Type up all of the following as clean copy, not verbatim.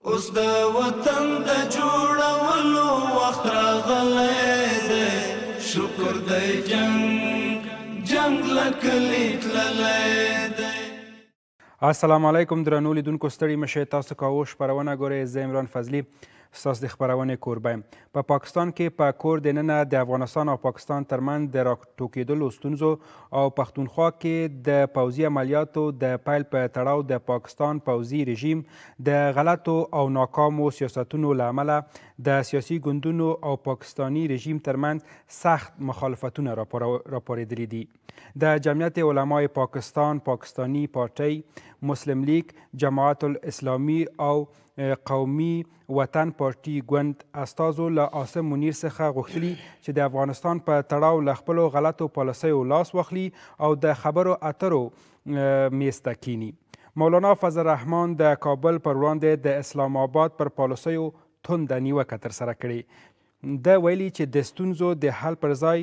اوس د وطن د جوړولو وخت راغلی دی، شکر دی جنګ جنګ له کلي تللی دی. السلام علیکم درنو لیدونکو، ستړي مشه، تاسو کاوه خپرونه ګورئ. زه عمران فضلي ستاسو د خپرونې کوربه یم. په پاکستان کې په کور دننه د افغانستان او پاکستان ترمنځ د راټوکېدلو ستونزو او پښتونخوا کې د پوځي عملیاتو د پیل په تړاو د پاکستان پوځي رژیم د غلطو او ناکامو سیاستونو له امله د سیاسي ګوندونو او پاکستاني رژیم ترمنځ سخت مخالفتونه راپارېدلي دي. د جمعیت علمای پاکستان، پاکستاني پارټۍ، مسلم لیګ، جماعت الاسلامي او قومي وطن پارټي ګوند استازو له عاصم منیر څخه غوښتلي چې د افغانستان په تړاو له خپلو غلطو پالیسیو لاس واخلي او د خبرو اترو میز ته کیني. مولانا فضل الرحمن د کابل پر وړاندې د اسلام آباد پر پالیسیو تنده نیوکه ترسره کړې. ده ویلي چې د ستونزو د حل پر ځای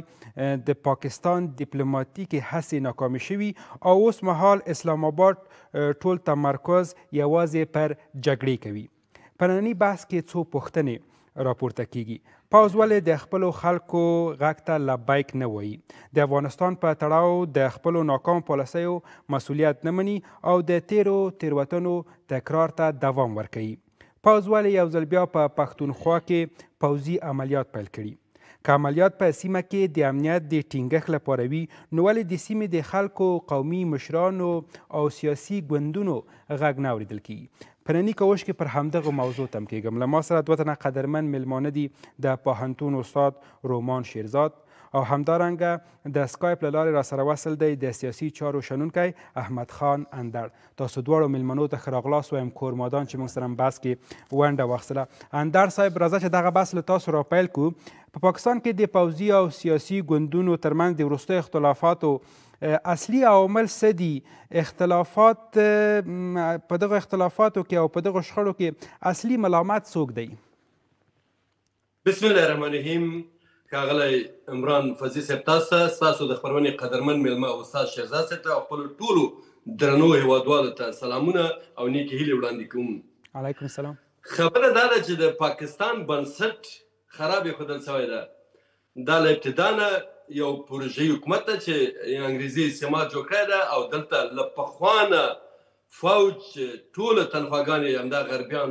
د پاکستان دیپلوماتیکې هڅې ناکامې شوي او اوس مهال اسلام آباد ټول تمرکز یوازې پر جګړې کوي. په ننني بحث کې څو پوښتنې راپورته کیږي. پوځ ولې د خپلو خلکو غږ ته لبیک نه وایي؟ د افغانستان په تړاو د خپلو ناکامو پالیسیو مسولیت نه مني او د تیرو تیروتنو تکرار ته دوام ورکوي. پوځ ولې یو ځل بیا په پښتونخوا کې پوځي عملیات پیل کړي؟ که عملیات په سیمه کې د امنیت د ټینګښت لپاره وي، نو ولې د سیمې د خلکو، قومي مشرانو او سیاسي ګوندونو غږ نه اورېدل کیږي؟ په نني کوش کې پر همدغو موضوع تم کېږم. له ما سره دوه تنه قدرمن میلمانه دي، د پوهنتون استاد رومان شیرزاد او همدارنګه د سکایپ له لارې راسره وصل دی د سیاسي چارو شنونکی احمد خان اندړ. تاسو دواړو میلمنو ته ښه راغلاست وایم، کور مادان چې موږ سره بحث کې ونډه واخیستله. اندړ صاحب، راځه چې دغه بحث له تاسو راپیل کړو. په پاکستان کې د پوځي او سیاسي ګوندونو ترمنځ د وروستیو اختلافاتو اصلي عوامل څه دي؟ اختلافات په دغو اختلافاتو کې او په دغو شخړو کې اصلي ملامت څوک دی؟ بسم الله الرحمن الرحیم. ښاغلی عمران فضلي صاحب، تاسو ته، ستاسو د خپرونې قدرمن مېلمه استاد شهزاد صاحب ته او خپلو ټولو درنو هیوادوالو ته سلامونه او نیکې هیلې وړاندې کوم. علیکم السلام. خبره دا ده چې د پاکستان بنسټ خراب ایښودل شوی ده. دا له ابتدا نه یو پروژهيي حکومت ده چې انګریزي استعمار جوړ کړی ده، او دلته له پخوا نه فوج ټوله تنخواګانې همدا غربیان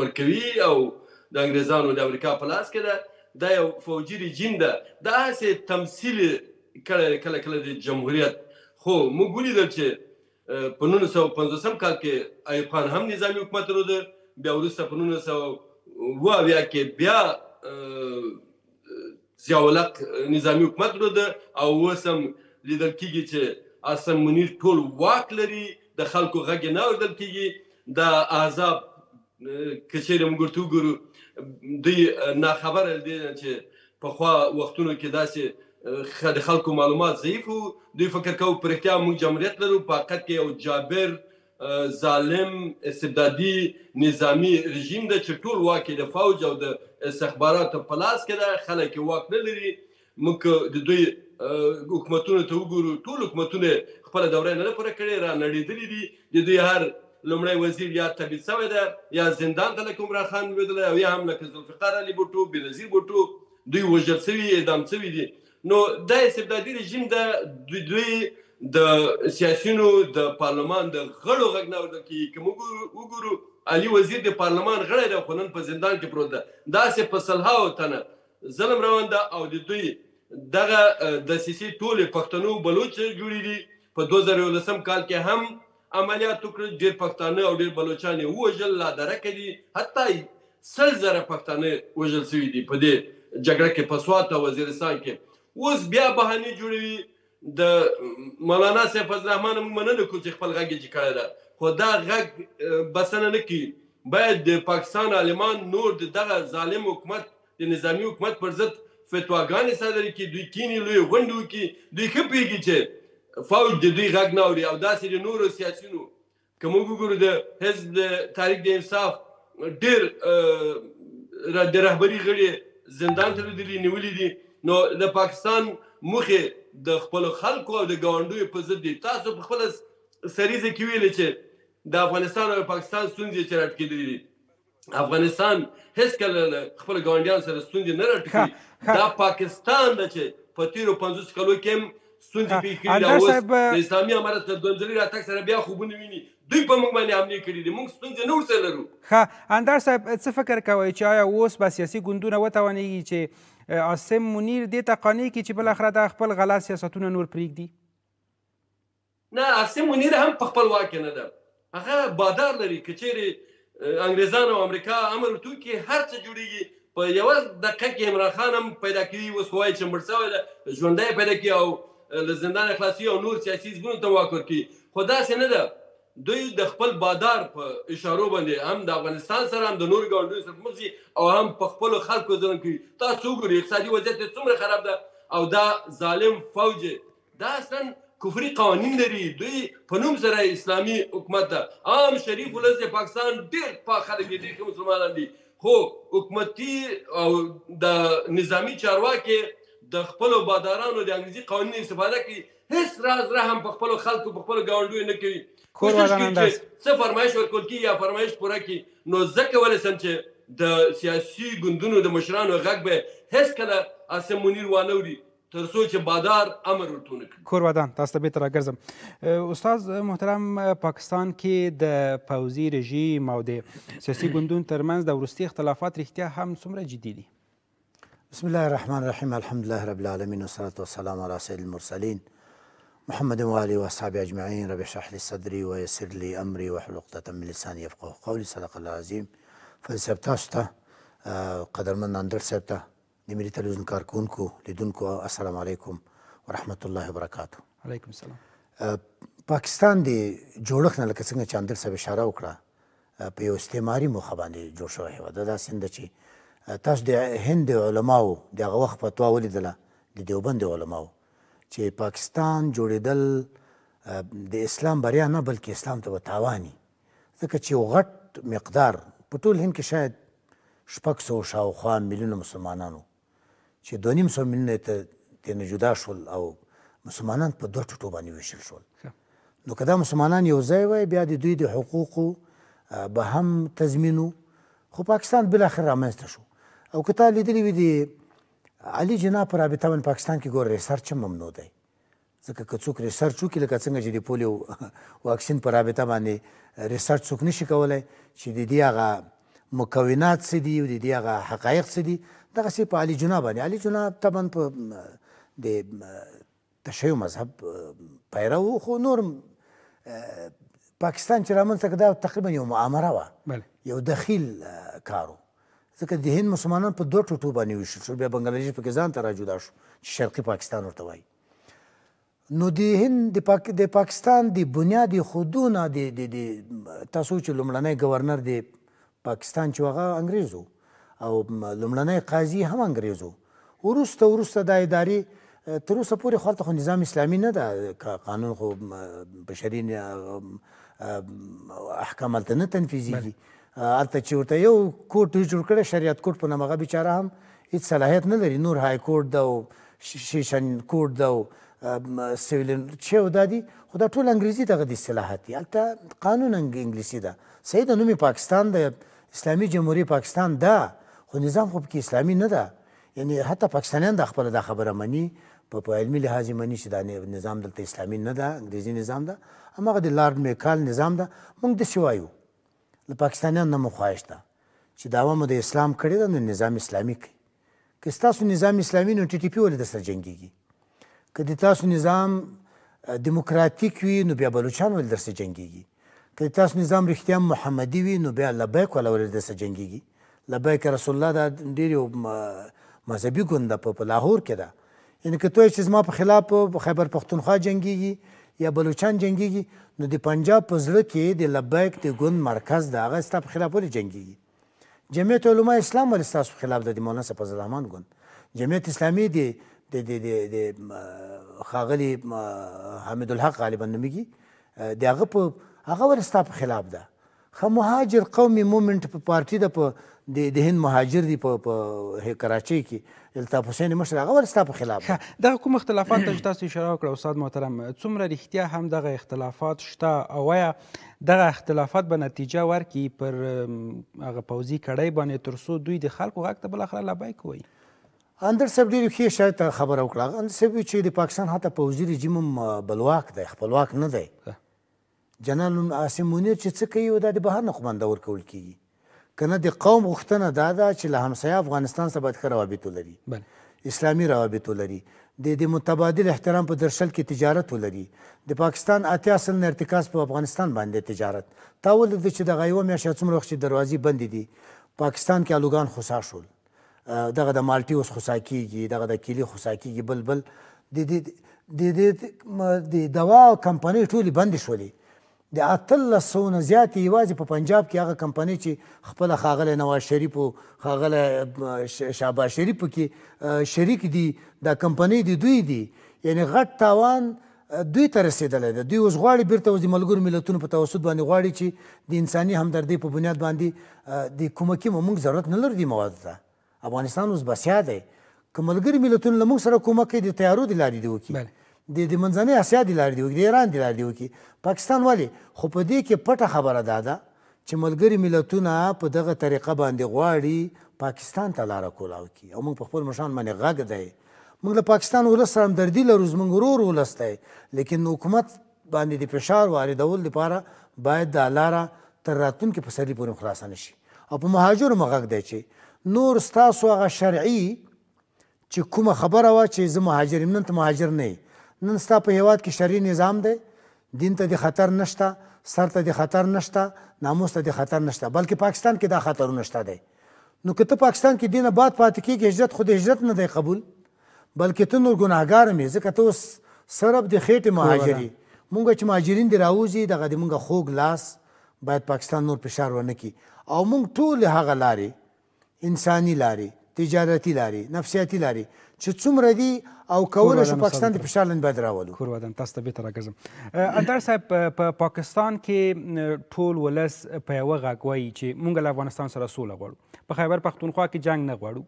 ورکوي او د انګریزانو د امریکا په لاس کې ده. دا یو فوجي رژیم ده، دا هسې تمثیل کړی کله کله د جمهوریت. خو موږ ولیدل چې په 1950 کال کې ایوب خان هم نظامي حکومت درلود، بیا وروسته په 1977 کې بیا ضیاءالحق نظامي حکومت درلود، او اوس هم لیدل کیږي چې عاصم منیر ټول واک لري، د خلکو غږ یې نه اورېدل کیږي. دا احزاب که چیرې موږ ورته وګورو، دوی ناخبره دي چې پخوا وختونو کې داسې د خلکو معلومات ضعیف وو. دوی فکر کوو په رښتیا موږ جمهوریت لرو، په حقیقت کې یو جابر، ظالم، استبدادي نظامي رژیم ده چې ټول واک یې د فوج او د استخباراتو په لاس کې ده، خلک یې واک نه لري. موږ که د دوی حکومتونو ته وګورو، ټول حکومتونه خپله دوره نه ده پوره کړې، را نړېدلي دي. د دوی هر لومړی وزیر یا تبعید شوی ده، یا زندان ته لکه عمران خان لوېدلی، او یا هم لکه ذوالفقار علي بوټو، بېنظیر بوټو، دوی وژل شوي، اعدام شوي دي. نو دا استبدادي رژیم ده، دوی د سیاسیونو د پارلمان د غړو غږ نه اورېدل کېږي. که موږ وګورو، علي وزیر د پارلمان غړی دی، خو نن په زندان کې پروت ده. داسې په سلهاو تنه ظلم روان ده، او د دوی دغه دسیسې ټولې پښتنو بلوچ جوړې دي. په 2011 کال کې هم عملیات وکړل، ډېر پښتانه او ډېر بلوچان یې ووژل، لا درکه دي. حتی 100,000 پښتانه وژل شوي دي په دې جګړه کې، په سوات او وزیرستان کې. اوس بیا بهانې جوړوي. د مولانا صاحب فضل الرحمن موږ مننه کوو چې خپل غږ یې چې کړی ده، خو دا غږ بسنه نه کوي. باید د پاکستان عالمان نور د دغه ظالم حکومت، د نظامي حکومت پر ضد فتواګانې صادرې کړي. دوی کیني، لویې غونډې وکړي. دوی ښه پوهېږي چې فوج د دوی غږ نه اوري. او داسې د نورو سیاسیونو که موږ وګورو، د حزب د تحریک د انصاف ډېر د رهبري غړي زندان ته لوېدلي، نیولي دي. نو د پاکستان موخې د خپلو خلکو او د ګاونډیو په ضد دي. تاسو په خپله سریزه کې ویلې چې د افغانستان او پاکستان ستونزې چې راټوکېدلې دي. افغانستان هیڅکله له خپلو ګاونډیانو سره ستونزې نه راټوکوي. دا پاکستان ده چې په تېرو 50 کلو کې هم ستونزې پېښ کړي دي، اوس د اسلامي امارت له دویم ځلي راتګ سره بیا خوبونه ویني. دوی په موږ باندې حملې کړي دي، موږ ستونزې نه ورسره لرو. ښه اندړ صاحب، څه فکر کوئ چې آیا اوس به سیاسي ګوندونه وتوانېږي چې عاصم منیر دې ته قانع کړي چې بالاخره دا خپل غلط سیاستونه نور پرېږدي؟ نه، عاصم منیر هم په خپل واک کې نه ده، هغه بادار لري. که چیرې انګریزان او امریکا امر ورته وکړي هر څه جوړېږي. په یوه دقیقه کې عمران خان هم پیدا کوي، اوس خو وایي چې مړ شوی دی، ژوندی پیدا کوي او له زندانه خلاصوي او نور سیاسي حزبونو ته واک ورکوي. خو داسې نه ده، دوی د خپل بادار په اشارو باندې هم د افغانستان سره هم د نورو ګاونډیو سره مخ ځي او هم په خپلو خلکو ظلم کوي. تاسو وګورئ اقتصادي وضعیت یې څومره خراب ده، او دا ظالم فوج دا اصلا کفري قوانین لري. دوی په نوم سره اسلامي حکومت ده، عام شریف ولس د پاکستان ډېر پاک خلک دي، ډېر ښه مسلمانان دي، خو حکومتي او د نظامي چارواکي د خپلو بادارانو د انګریزي قوانینو استفاده کوي، هیڅ راز رحم په خپلو خلکو په خپلو ګاونډیو نه کوي. کوشش کوي چې څه فرمایش ورکول کېږي یا فرمایش پوره کړي. نو زه کولی شم چې د سیاسي ګوندونو د مشرانو غږ به هیڅکله عاصم منیر وانه وري تر څو چې بادار امر ورته ونه کړي. کور ودان، تاسو ته بېرته راګرځم. استاد محترم، پاکستان کې د پوځي رژیم او د سیاسي ګوندونو ترمنځ د وروستي اختلافات رښتیا هم څومره جدي دي؟ بسم الله الرحمن الرحیم، الحمد لله رب العالمین، والصلاة والسلام على سيد المرسلین محمد وآله وأصحابه أجمعين، رب اشرح لي صدري ويسر لي أمري واحلل عقدة من لساني يفقهوا قولي. صدق الله العظیم. فضل صاحب تاسو ته، قدرمن اندړ صاحب ته، د ملي تلویزیون کارکوونکو، لیدونکو، السلام علیکم ورحمت الله وبرکاته. علیکم السلام. پاکستان د جوړښت نه لکه څنګه چې اندړ صاحب اشاره وکړه په یو استعماري موخه باندې جوړ شوی هېواد ده. داسې نه ده چې تاسو د هند د علماو د هغه وخت فتوا ولیدله، د دیوبند د علماو، چې پاکستان جوړېدل د اسلام بریا نه بلکې اسلام ته به تاوان وي، ځکه چې یو غټ مقدار په ټول هند کې شاید 600 شاوخوا میلیونه مسلمانانو چې 250 میلیونه ترې جدا شول او مسلمانان په دوه ټوټو باندې ویشل شول. نو که دا مسلمانان یو ځای وای بیا د دوی د حقوقو به هم تضمین و، خو پاکستان بالاخره رامنځته شو. او که تا لیدلي وي د علي جناح په رابطه باندې پاکستان کې ګوره research هم ممنوع دی، ځکه که څوک research وکړي لکه څنګه چې د پولیو واکسین په رابطه باندې research څوک نشي کولی چې د دې هغه مکونات څه دي او د دې هغه حقایق څه دي، دغسې په علي جناح باندې. علي جناح طبعا په د تشیع مذهب پیرو و، خو نور پاکستان چې رامنځته کړ دا تقریبا یو مؤامره وه، یو دخیل کار و، ځکه د هند مسلمانان په دوه ټوټو باندې ویشل شول، بیا بنګلادیش پکې ځان ته را جدا شو چې شرقي پاکستان ورته وایي. نو د هند د پاکستان د بنیاد خودونه د تاسو چې لومړنی ګورنر د پاکستان چې هغه انګریز و او لومړنی قاضي هم انګریز و، وروسته وروسته دا ادارې تر اوسه پورې خو هلته خو نظام اسلامي نه ده، قانون خو بشري احکام هلته نه تنفیذېږي. هلته چې ورته یو court دوی جوړ کړی شریعت court په نامه، هغه بیچاره هم هیڅ صلاحیت نه لري، نور high court ده او session court ده او civil چې او دا دي، خو دا ټول انګریزي دغه د اصطلاحات دي. هلته قانون انګلیسي ده، صحیح ده، نوم یې پاکستان ده، اسلامي جمهوري پاکستان ده، خو نظام خو پکې اسلامي نه ده. یعنی حتی پاکستانیان دا خپله دا خبره مني، په علمي لحاظ یې مني چې دا نظام دلته اسلامي نه ده، انګریزي نظام ده، هماغه د لارډ میکال نظام ده. موږ داسې وایو له پاکستانیانو نه مو خواهش ده چې دعوه مو د اسلام کړې ده نو نظام اسلامي کړئ. که ستاسو نظام اسلامي نو ټي ټي پي ولې در سره جنګېږي؟ که د تاسو نظام دیموکراتیک وي نو بیا بلوچان ولې در سره جنګېږي؟ که د تاسو نظام رښتیا محمدي وي نو بیا لبیک والا ولې در سره جنګېږي؟ لبیک رسول الله دا ډېر یو مذهبي ګوند ده، په لاهور کې ده. یعنې که ته وایې چې زما په خلاف په خیبر پښتونخوا جنګېږي یا بلوچان جنګېږي، نو د پنجاب په زړه کې د لبیک د ګوند مرکز ده، هغه ستا په خلاف ولې جنګېږي؟ جمعیت علماء اسلام ولې ستاسو په خلاف ده؟ د مولانا صاحب فضل الرحمن ګوند. جمعیت اسلامي د د د د د ښاغلي حامد الحق غالبا نومېږي، د هغه په هغه ولې ستا په خلاف ده؟ ښه مهاجر قومي مومنټ په پارټي ده، په د هند مهاجر دي په کراچۍ کې، الطاف حسین مشر، هغه ولې ستا په خلاف؟ دغه کوم اختلافات ته چې تاسو اشاره وکړه استاد محترم، څومره رښتیا هم دغه اختلافات شته او آیا دغه اختلافات به نتیجه ورکړي پر هغه پوځي کړۍ باندې تر څو دوی د خلکو غږ ته بالاخره لبیک ووایي؟ اندر صاحب ډېرې ښې شاید خبره وکړه. اندر صاحب وایي چې د پاکستان حتی پوځي رژیم هم بلواک دی، خپلواک نه دی. جنرال عاصم منیر چې څه کوي دا د بهر نه قومانده ورکول کېږي، که نه د قوم غوښتنه دا ده چې له همسایه افغانستان سره باید ښه روابط ولري، اسلامي روابط ولري، د متبادل احترام په درشل کې تجارت ولري. د پاکستان 80% ارتکاز په افغانستان باندې تجارت. تا ولیده چې دغه یوه میاشت یا څومره وخت چې دروازې بندې دي، پاکستان کې الوګان خوسا شول، دغه د مالټې اوس خوسا کېږي، دغه د کیلې خوسا کېږي، بل بل د دوا کمپنۍ ټولې بندې شولې. د 1800 نه زیاتې یوازې په پنجاب کې هغه کمپنۍ چې خپله ښاغلی نواز شریف او ښاغلی شهباز شریف پکې شریک دي، دا کمپنۍ د دوی دي. یعنې غټ تاوان دوی ته رسېدلی دی. دوی اوس غواړي بیرته اوس د ملګرو ملتونو په توسط باندې غواړي چې د انساني همدردۍ په بنیاد باندې د کومکي موږ ضرورت نه لرو دې موادو ته. افغانستان اوس بسیا دی، که ملګري ملتونه له موږ سره کومک کوي د طیارو د لارې دې وکړي، د منځنۍ اسیا د لارې دې وکړي، د ایران د لارې دې وکړي. پاکستان ولې؟ خو په دې کې پټه خبره دا ده چې ملګري ملتونه په دغه طریقه باندې غواړي پاکستان ته لاره کولاو کړي، او موږ په خپل مشران باندې غږ دی. موږ له پاکستان ولس سره همدردي لرو، زموږ ورور ولس دی، لیکن حکومت باندې د فشار واردولو لپاره باید دا لاره تر راتلونکي پسرلي پورې خلاصه نه شي. او په مهاجرو مو غږ دی چې نور ستاسو هغه شرعي چې کومه خبره وه چې زه مهاجر یم، نن ته مهاجر نه یې، نن ستا په هیواد کې شرعي نظام دی، دین ته د خطر نشته، سر ته د خطر نشته، ناموس ته د خطر نشته، بلکې پاکستان کې دا خطرونه شته دی. نو که ته پاکستان کې دینه بعد پاتې کېږي، هجرت خو د هجرت نه دی قبول، بلکې ته نور ګناهګار هم یې، ځکه ته اوس صرف د خېټې مهاجر یې. مونږ چې مهاجرین دې راوځي، دغه د مونږ خوږ لاس باید پاکستان نور فشار ورنه کړي، او مونږ ټولې هغه لارې، انساني لارې، تجارتي لارې، نفسیاتي لارې چې څومره دي او کولی شو پاکستان د فشار لاندې باید راولو. کور ودان، تاسو ته بېرته راګرځم. اندړ صاحب، په پاکستان کې ټول ولس په یوه غږ وایي چې مونږ له افغانستان سره سوله غواړو، په خیبر پښتونخوا کې جنګ نه غواړو،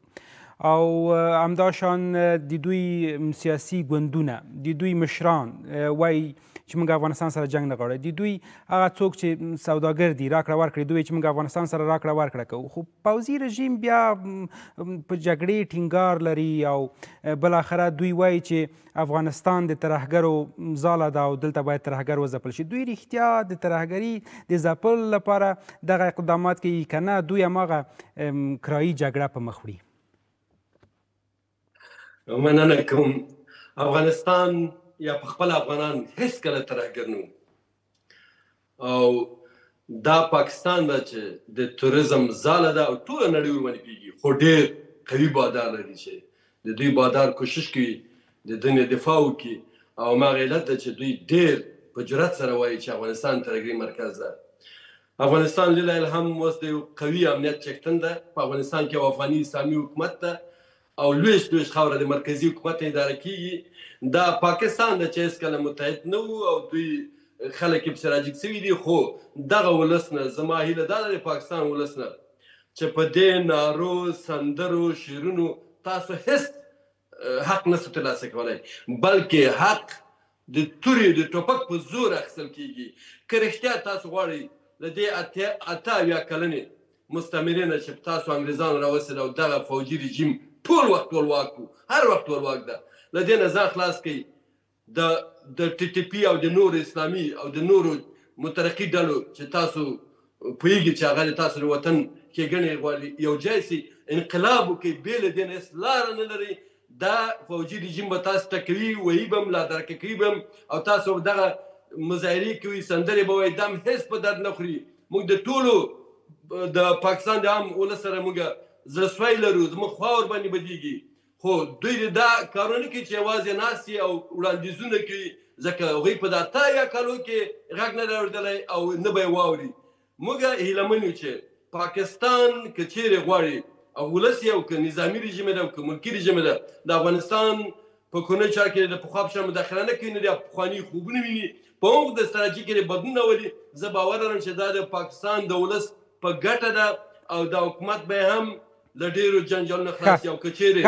او همداشان د دوی سیاسي ګوندونه، د دوی مشران وایي چې موږ افغانستان سره جنګ نه غواړو، د دوی هغه څوک چې سوداګر دي راکړه ورکړه، دوی چې موږ افغانستان سره راکړه ورکړه کوو. خو پوځي رژیم بیا په جګړې ټینګار لري، او بالاخره دوی وایي چې افغانستان د ترهګرو ځاله ده او دلته باید ترهګر وځپل شي. دوی رښتیا د ترهګري د ځپلو لپاره دغه اقدامات کوي که نه دوی هماغه کرایي جګړه په مخ وړي؟ مننه کوم. افغانستان یا په خپل افغانان هیڅ کله ترهګر نه وو، او دا پاکستان ده چې د توریزم ځاله ده او ټوله نړۍ ورباندې پوهېږي، خو ډېر قوي بادار لري چې د دوی بادار کوشش کوي د دوی نه دفاع وکړي، او هماغه علت ده چې دوی ډېر په جرأت سره وایي چې افغانستان ترهګري مرکز ده. افغانستان لله الحمد اوس د یو قوي امنیت څښتن ده. په افغانستان کې یو افغاني اسلامي حکومت ده او لویش لویش خاوره د مرکزي حکومت نه اداره کیږي. دا پاکستان ده چې هېڅکله متحد نه وو او دوی خلک یې پسې راجګ سوي دي. خو دغه ولس نه زما هیله دا ده، د پاکستان ولس نه، چې په دې نارو، سندرو، شعرونو تاسو هېڅ حق نه سو ترلاسه کولی، بلکې حق د تورې د ټوپک په زور اخیستل کیږي. که رښتیا تاسو غواړئ له دې 78 کلنې مستعمرې نه چې تاسو انګریزانو راوستل او دغه فوجي رژیم ټول وخت ټولواک وو، هر وخت ټولواک ده، له دې نه ځان خلاص کړئ. د ټي ټي پي او د نورو اسلامي او د نورو مترقي ډلو چې تاسو پوهېږئ چې هغه د تاسو د وطن ښېګڼې غواړي، یو ځای سي، انقلاب وکړئ، بې له دې نه هېڅ لاره نه لرئ. دا فوجي رژیم به تاسو ټکوي، وهي به هم، لادرکه کوي به هم، او تاسو به دغه مظاهرې کوي، سندرې به وایي، دا هم هېڅ په درد نه خوري. موږ د ټولو د پاکستان د عام ولس سره موږ زړه سوی لرو، زموږ خوا ورباندې بدېږي، خو دوی دې دا کارونه نه کوي چې یوازې ناست او وړاندیزونه کوي، ځکه هغوی په دا 78 کالو کې غږ نه دی اورېدلی او نه به یې واوري. موږ هیله من یو چې پاکستان که چیرې غواړي او ولس یې او که نظامي رژیم ده او که ملکي رژیم ده، د افغانستان په کورنیو چارو کې د پخوا په شان مداخله نه کوي، نه د پخواني خوبونه ویني. په عمق د ستراتیژي کې بدلون راولي. زه باور لرم چې دا د پاکستان د ولس په ګټه ده او دا حکومت به هم له ډېرو جنجالونو خلاص شي، او که چیرې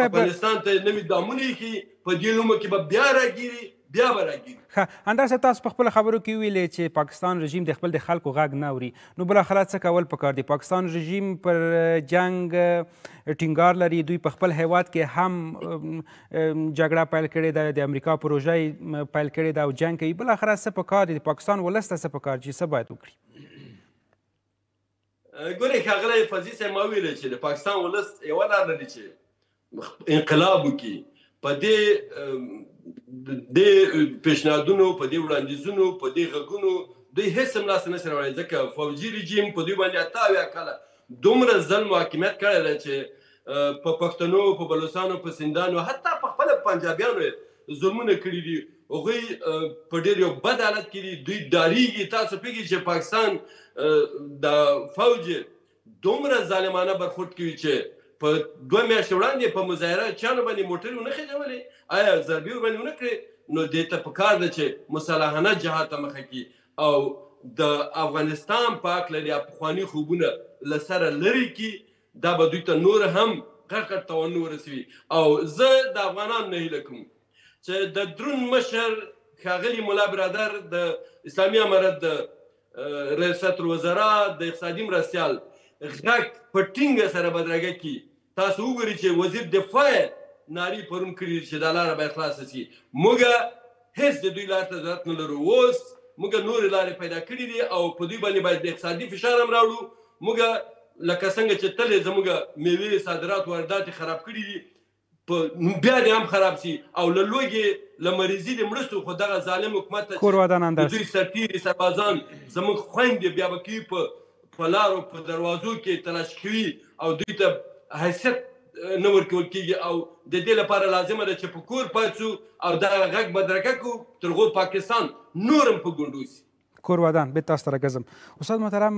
افغانستان ته نوي دامونه ایښي په دې لومو کې به بیا راګیري، بیا به راګیري. ښه اندر صاحب، تاسو په خپلو خبرو کې وویلې چې پاکستان رژیم د خپل د خلکو غږ نه اوري، نو بالاخره څه کول پکار دي؟ پاکستان رژیم پر جنګ ټینګار لري، دوی په خپل هیواد کې هم جګړه پیل کړې ده، د امریکا پروژه یې پیل کړې ده او جنګ کوي. بالاخره څه پکار دي؟ د پاکستان ولس ته څه پکار چې څه باید وکړي؟ ګورئ ښاغلی فضلي صاحب، ما وویل چې د پاکستان ولس یوه لار لري چې انقلاب وکړي. په دې پیشنهادونو، په دې وړاندیزونو، په دې غږونو دوی هېڅ هم لاسته نه شي راوړی، ځکه فوجي رژیم په دوی باندې 78 کاله دومره ظلم حاکمیت کړی دی چې په پښتنو، په بلوڅانو، په سندانو، حتی په خپله پنجابیانو یې ظلمونه کړي دي. هغوی په ډېر یو بد حالت کې دي، دوی ډارېږي. تاسو پوهېږئ چې پاکستان د فوج دومره ظالمانه برخورد کوي چې په 2 میاشتې وړاندې په مظاهره چانو باندې موټرې ونه خېژولې، آیا ضربې ورباندې ونه کړې؟ نو دې ته پکار ده چې مسلحانه جهاد ته مخه کړي او د افغانستان په هکله یا پخواني خوبونه له سره لرې کړي. دا به دوی ته نور هم غټ غټ تاوانونه ورسوي. او زه د افغانانو نه هیله کوم چې د درون مشر ښاغلي ملا برادر، د اسلامي امارت د ریاست الوزرا د اقتصادي مرستیال غږ په ټینګه سره بدرګه کړي. تاسو وګورئ چې وزیر دفاع ناري پرون کړي چې دا لاره باید خلاصه شي. موږ هېڅ د دوی لار ته ضرورت نه لرو. اوس موږ نورې لارې پیدا کړې دي او په دوی باندې باید اقتصادي فشار هم راوړو. موږ لکه څنګه چې تل یې زموږ میوې، صادرات، واردات یې خراب کړي دي، بیا دې هم خراب شي او له لوږې له مریضي دې مړه شو. خو دغه ظالم حکومت ته چې د دوی سرتېري سربازان زموږ خویندې بیا به کوي په لارو په دروازو کې تلاش کوي او دوی ته حیثیت نه ورکول کېږي. او د دې لپاره لازمه ده چې په کور پاتې شو او دغه غږ بدرګه کړو تر هغو پاکستان نور هم په ګونډو شي. کور ودان، بیرته تاسو ته راګرځم. استاد محترم،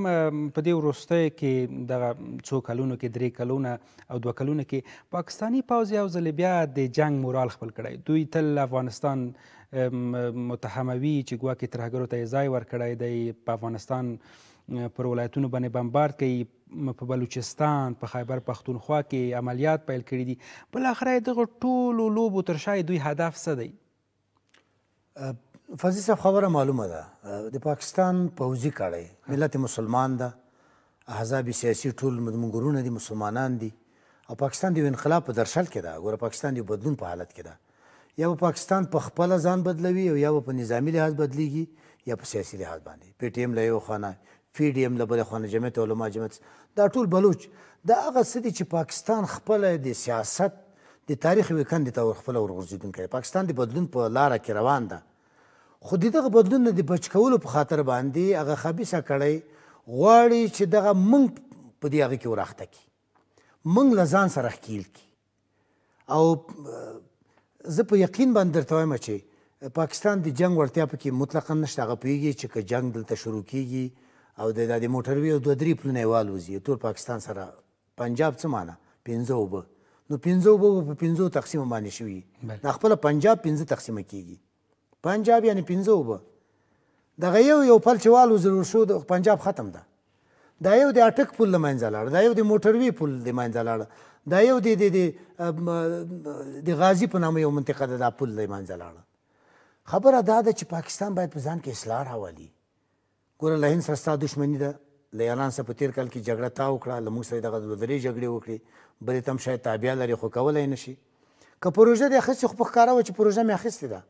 په دې وروستیو کې دغه څو کلونو کې، 3 کلونه او 2 کلونه کې پاکستاني پوځ یو ځل بیا د جنګ مورال خپل کړی. دوی تل افغانستان متهموي چې ګواکې ترهګرو ته یې ځای ورکړی دی، په افغانستان پر ولایتونو باندې بمبارد کوي، په بلوچستان، په خیبر پښتونخوا کې عملیات پیل کړي دي. بالاخره دغه ټولو لوبو تر شا دوی هدف څه دی؟ فضلي صاحب، خبره معلومه ده. د پاکستان پوځي کړی ملت مسلمان ده، احزاب سیاسي ټول زموږ وروڼه دي، مسلمانان دي، او پاکستان د یو انقلاب په درشل کې ده. ګوره پاکستان د یو بدلون په حالت کې ده. یا به پاکستان په خپله ځان بدلوي او یا به په نظامي لحاظ بدلیږي یا په سیاسي لحاظ باندې. پي ټي ایم له یو خوا نه، پي ډي ایم له بلې خوا نه، جمعیت علما، جمعیت، دا ټول بلوچ، دا هغه څه دي چې پاکستان خپله د سیاست د تاریخ یوې کندې ته خپله ورغورځېدونکی دی. پاکستان د بدلون په لاره کې روان ده، خو د دغه بدلون نه د بچ کولو په خاطر باندې هغه خبیثه کړی غواړي چې دغه موږ په دې هغه کې وراخته کړي، موږ له ځان سره ښکیل کړي. او زه په یقین باندې درته وایم چې پاکستان د جنګ وړتیا پکې مطلقا نشته. هغه پوهېږي چې که جنګ دلته شروع کېږي او د د موټروي او 2 3 پلونه یې والوځي، ټول پاکستان سره پنجاب څه معنا 5 اوبه، نو 5 اوبه به په 5 تقسیمه باندې شوي. دا خپله پنجاب 5 تقسیمه کېږي. پنجاب یعنی 5 اوبه. دغه یو پل چې والوځول شو، د پنجاب ختم ده. دا یو د اټک پل له منځه لاړ، دا یو د موټروي پل له منځه لاړ، دا یو د د غازي په نامه یو منطقه ده، دا پل له منځه لاړ. خبره دا ده چې پاکستان باید په ځان کې اصلاح راولي. ګوره له هند سره ستا دښمني ده، له ایران سره په تېر کال کې جګړه تا وکړه، له موږ سره دغه 2 3 جګړې وکړې، بلې ته هم شاید تابیا لري خو کولی نه شي. که پروژه دې اخیستې خو په ښکاره وه چې پروژه مې اخیستې ده،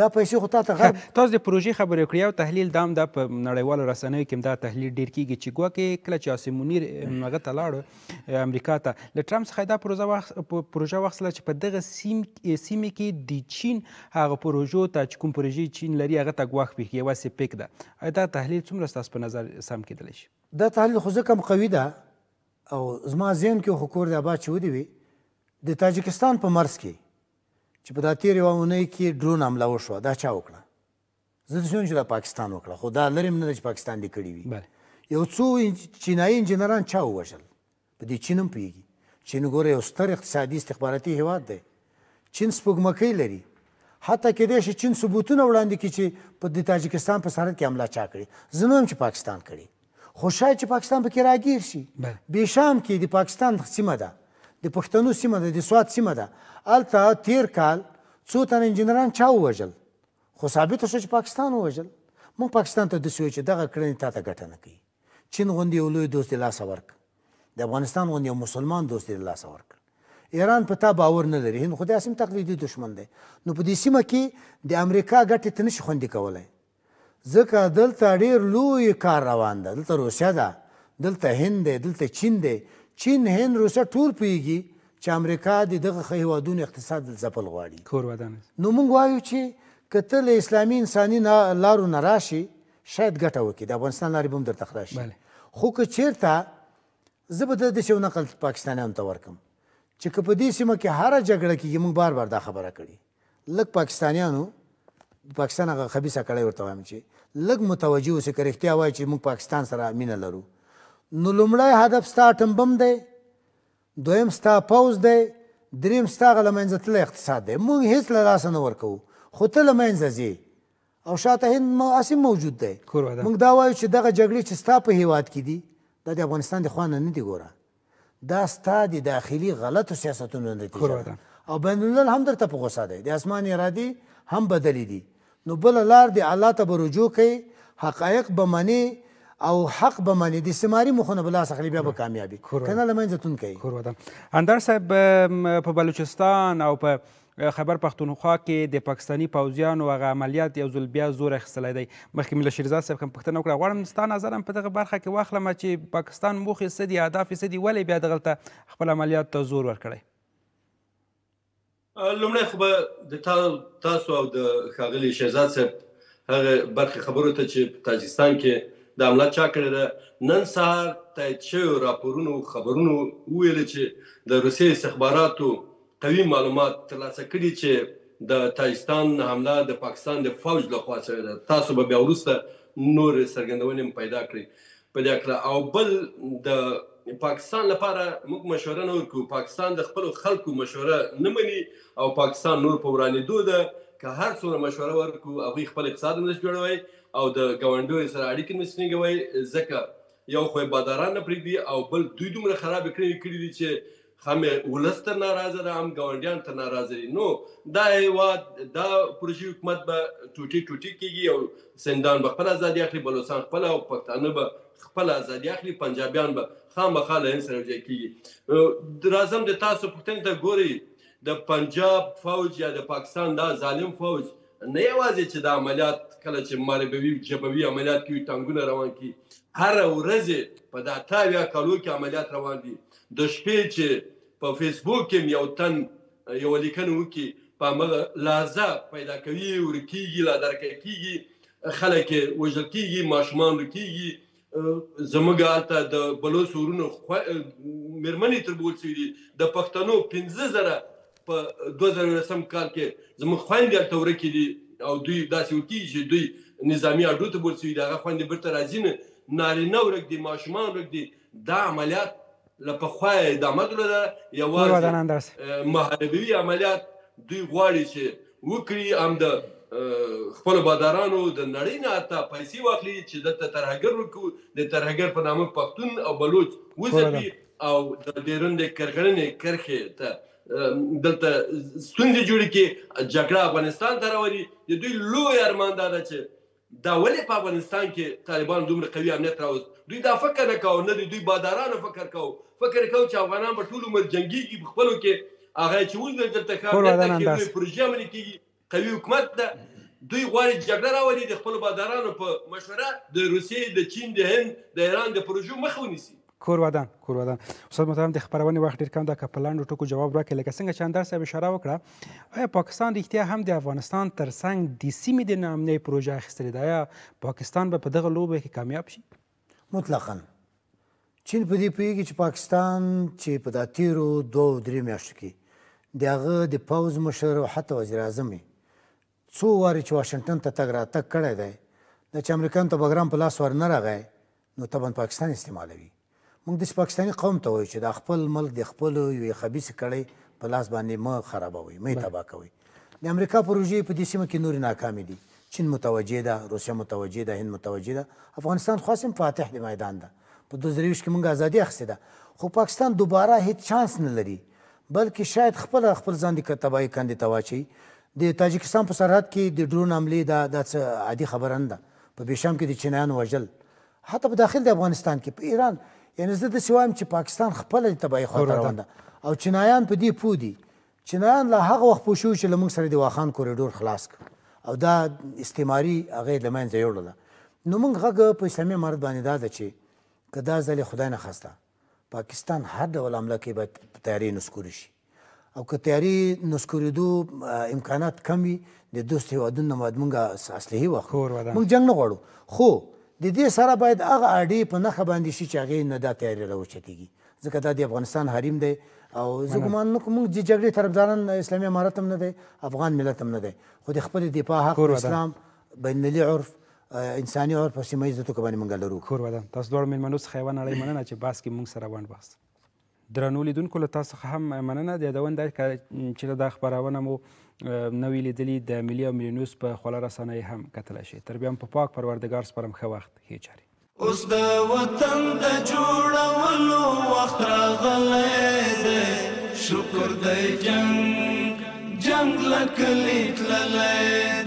دا پیسې خو تا ته غرب. تاسو د پروژې خبرې وکړې، یو تحلیل دام ده په نړیوالو رسنیو کې دا تحلیل ډېر کېږي چې ګواکې کله چې عاصم منیر هغه ته لاړ امریکا ته، له ټرمپ څخه دا پروژه واخیستله چې په دغه سیمې کې د چین هغه پروژو ته چې کوم پروژې چین لري هغه ته ګواښ پېښ یوه سیپیک ده. آیا دا تحلیل څومره ستاسو په نظر سم کېدلی شي؟ دا تحلیل خو ځکه هم قوي ده او زما ذهن کې خو کور د اباد چې ودی وي، د تاجکستان په مرز کې چې په دا تېرې یوه اونۍ کې ډرون حمله وشوه، دا چا وکړه؟ زه داسې وایم چې دا پاکستان وکړه، خو دا لرې هم نه ده چې پاکستان دې کړي وي. یو څو چینایي انجینران چا ووژل؟ په دې چین هم پوهېږي. چین ګوره یو ستر اقتصادي استخباراتي هیواد دی، چین سپوږمکۍ لري، حتی کېدای شي چین ثبوتونه وړاندې کړي چې په د تاجکستان په سرحد کې حمله چا کړې. زه نه وایم چې پاکستان کړي، خو شاید چې پاکستان پکې راګیر شي. بېشام کې د پاکستان سیمه ده، د پښتنو سیمه ده، د سوات سیمه ده. هلته تېر کال څو تنه انجینران چا ووژل، خو ثابته شوه چې پاکستان ووژل. موږ پاکستان ته داسې وایو چې دغه کړنې تا ته ګټه نه کوي. چین غوندې یو لوی دوست د لاسه ورکړ، د افغانستان غوندې یو مسلمان دوست د لاسه ورکړ. ایران په تا باور نه لري، هند خو داسې هم تقلیدي دښمن دی. نو په دې سیمه کې د امریکا ګټې ته نشي خوندي کولی، ځکه دلته ډېر لوی کار روان ده. دلته روسیه ده، دلته هند دی، دلته چین دی. چین، هند، روسیه ټول پوهېږي چې امریکا د دغه ښه هېوادونو اقتصاد ځپل غواړي. نو موږ وایو چې که ته له اسلامي انساني لارو نه راشي شاید ګټه وکړي، د افغانستان لارې به هم درته خلاص شي. خو که چېرته زه به داسې یو نقل پاکستانیانو ته ورکړم چې که په دې سیمه کې هره جګړه کېږي، موږ بار بار دا خبره کړې، لږ پاکستانیانو، پاکستان هغه خبیثه کړی ورته وایم چې لږ متوجه اوسئ، که رښتیا وایي چې موږ پاکستان سره مینه لرو، نو لومړی هدف ستا اټم بم دی، دویم ستا پوځ دی، دریم ستا هغه له منځه تللی اقتصاد دی. موږ هېڅ له لاسه نه ورکوو، خو ته له منځه ځې او شاته هند هسې موجود دی. موږ دا وایو چې دغه جګړې چې ستا په هېواد کې دي، دا د افغانستان د خوا نه نه دي، ګوره دا ستا د داخلي غلطو سیاستونو نتیجه ده. او بین الملل هم درته په غوسه دی، د اسمان ارادې هم بدلې دي. نو بله لار د الله ته به رجوع کوي، حقایق به منې او حق به منې، د استعماري موخو نه به لاس اخلي، بیا به کامیابي، که نه له منځه تلونکی. اندړ صاحب، په بلوچستان او په خیبر پښتونخوا کې د پاکستاني پوځیانو هغه عملیات یو ځل بیا زور اخیستلی دی. مخکې مې له شیرزاد صاحب هم پوښتنه وکړه، غواړم ستا نظر هم په دغه برخه کې واخلم چې پاکستان موخې څه دي، اهداف یې څه دي، ولې بیا دغلته خپل عملیات ته زور ورکړی؟ لومړی خو به د تاسو او د ښاغلي شیرزاد صاحب هغه برخې خبرو ته چې په تاجکستان کې د حمله چا کړې ده، نن سهار تایید شویو راپورونو خبرونو وویل چې د روسیې استخباراتو قوي معلومات ترلاسه کړي چې د تاجکستان حمله د پاکستان د فوج لخوا شوې ده. تاسو به بیا وروسته نورې څرګندونې هم پیدا کړئ په دې هکله. او بل د پاکستان لپاره موږ مشوره نه ورکوو، پاکستان د خپلو خلکو مشوره نه مني او پاکستان نور په ورانېدو ده. که هر څومره مشوره ورکړو هغوی خپل اقتصاد هم نشي جوړوی او د ګاونډیو سره اړیکې نه شي ټینګوی، ځکه یو خو یې باداران نه پرېږدي او بل دوی دومره خرابې کړنې کړي دي چې هم ولس تر ناراضه ده هم ګاونډیان تر ناراضه دي. نو دا هېواد دا پروژې حکومت به ټوټې ټوټې کېږي او سندان به خپله ازادي اخلي، بلوڅان خپله او پښتانه به خپله ازادي اخلي، پنجابیان به خامخا له هند سره یوځای کېږي. راځم د تاسو پوښتنې ته. ګورئ، د پنجاب فوج یا د پاکستان دا ظالم فوج نه یوازې چې دا عملیات کله چې محاربوي جبوي عملیات کوي، ټانګونه روان کړي، هره ورځ په دا 78 کالو کې عملیات روان دي. د شپې چې په فیسبوک کې یو تن یوه لیکنه وکړي، په همغه لحظه پیدا کوي، ورکېږي، لادرکه کېږي، خلک یې وژل کېږي، ماشومان ورکېږي. زموږ هلته د بلوڅ ورونو مېرمنې تربول شوي دي. د پښتنو 5000 په 2019 کال کې زموږ خویندې هلته ورکې دي او دوی داسې ورکېږي چې دوی نظامي اډو ته بول شوي دي، هغه خویندې بېرته راځي نه، نارینه ورک دي، ماشومان ورک دي. دا عملیات له پخوا یې ادامه درلوده، یوازې محاربوي عملیات دوی غواړي چې وکړي، هم د خپلو بادارانو د نړۍ نه حتی پیسې واخلي چې دلته ترهګر وکړو، د ترهګر په نامه پښتون او بلوچ وځپي او د ډیرن د کرغړنې کرښې ته دلته ستونزې جوړې کړي، جګړه افغانستان ته راولي. د دوی لوی ارمان دا ده چې دا ولې په افغانستان کې طالبان دومره قوي امنیت راوست. دوی دا فکر نه کاوه، نه د دوی بادارانو فکر کاوه، فکر کاوه چې افغانان به ټول عمر جنګېږي په خپلو کې. هغه چې ولیدل دلته ښه امنیت ده، لوی پروژې عملي کېږي، قوي حکومت ده، دوی غواړي جګړه راولي د خپلو بادارانو په مشوره د روسیې، د چین، د هند، د ایران د پروژو مخه ونیسي. کور ودان، کور ودان. استاد محترم، د خپرونې وخت ډېر کم ده، که په لنډو ټکو جواب راکړئ. لکه څنګه چې اندړ صاحب اشاره وکړه، آیا پاکستان رښتیا هم د افغانستان ترڅنګ د سیمې د ناامنۍ پروژه اخیستلې ده؟ آیا پاکستان به په دغه لوبه کې کامیاب شي؟ مطلقاً. چین په دې پوهېږي چې پاکستان چې په دا تېرو 2-3 میاشتو کې د هغه د پوځ مشر او حتی وزیر اعظم یې څو وارې چې واشنګټن ته تګ راتګ کړی دی، دا چې امریکایانو ته بګرام په لاس ور نه راغی، نو طبعا پاکستان استعمالوي. موږ داسې پاکستاني قوم ته وایو چې دا خپل ملک د خپلو یوې خبیثې کړۍ په لاس باندې مه خرابوئ، مه یې تباه کوئ. د امریکا پروژې په دې سیمه کې نورې ناکامې دي. چین متوجه ده، روسیه متوجه ده، هند متوجه ده، افغانستان خو هم فاتح د میدان ده. په 2021 کې موږ ازادي اخیستې ده، خو پاکستان دوباره هیڅ چانس نه لري، بلکې شاید خپله خپل ځان د تباهي کندې ته واچوي. د تاجکستان په سرحد کې د ډرون حملې دا څه عادي خبره نه ده. په بیشام کې د چینایانو وژل، حتی په داخل د افغانستان کې، په ایران، یعنې زه داسې وایم چې پاکستان خپله د تباهي خواته روان ده او چینایان په دې پوه دي. چینایان له هغه وخت پوه شوي چې له موږ سره د واخان کوریډور خلاص کړ او دا استعماري هغه یې له منځه یوړله. نو موږ غږ په اسلامي امارت باندې دا ده چې که دا ځلې خدای نخواسته پاکستان هر ډول حمله کوي باید تیارې نسکوري شي، او که تیارې نسکورېدو امکانات کم وي د دوست هېوادونو نه باید موږ اسلحې واخلو. موږ جنګ نه غواړو، خو د دې سره باید هغه اډې په نښه باندې شي چې هغې نه دا تیارې راوچتېږي، ځکه دا د افغانستان حریم دی. او زه ګمان نه کوم موږ د جګړې طرفداران اسلامي امارت هم نه دی، افغان ملت هم نه دی، خو د خپلې دفاع حق اسلام، بین المللي عرف، انساني عرف او سیمه ییزه توګه باندې موږ لرو. کور ودان. تاسو دواړو مېلمنو څخه یوه نړۍ مننه چې بحث کې موږ سره ونډ واخیست. درنو لیدونکو له تاسو څخه هم مننه. د یادونې ده چې دا خپرونه مو نه وي لیدلي د ملي او ملي نیوز په خواله رسنۍ هم کتلی شئ. تر بیا هم په پاک پروردګار سپارم. ښه وخت، ښې چارې. اوس د وطن د جوړولو وخت راغلی دی، شکر دی جنګ جنګ له کلي تللی.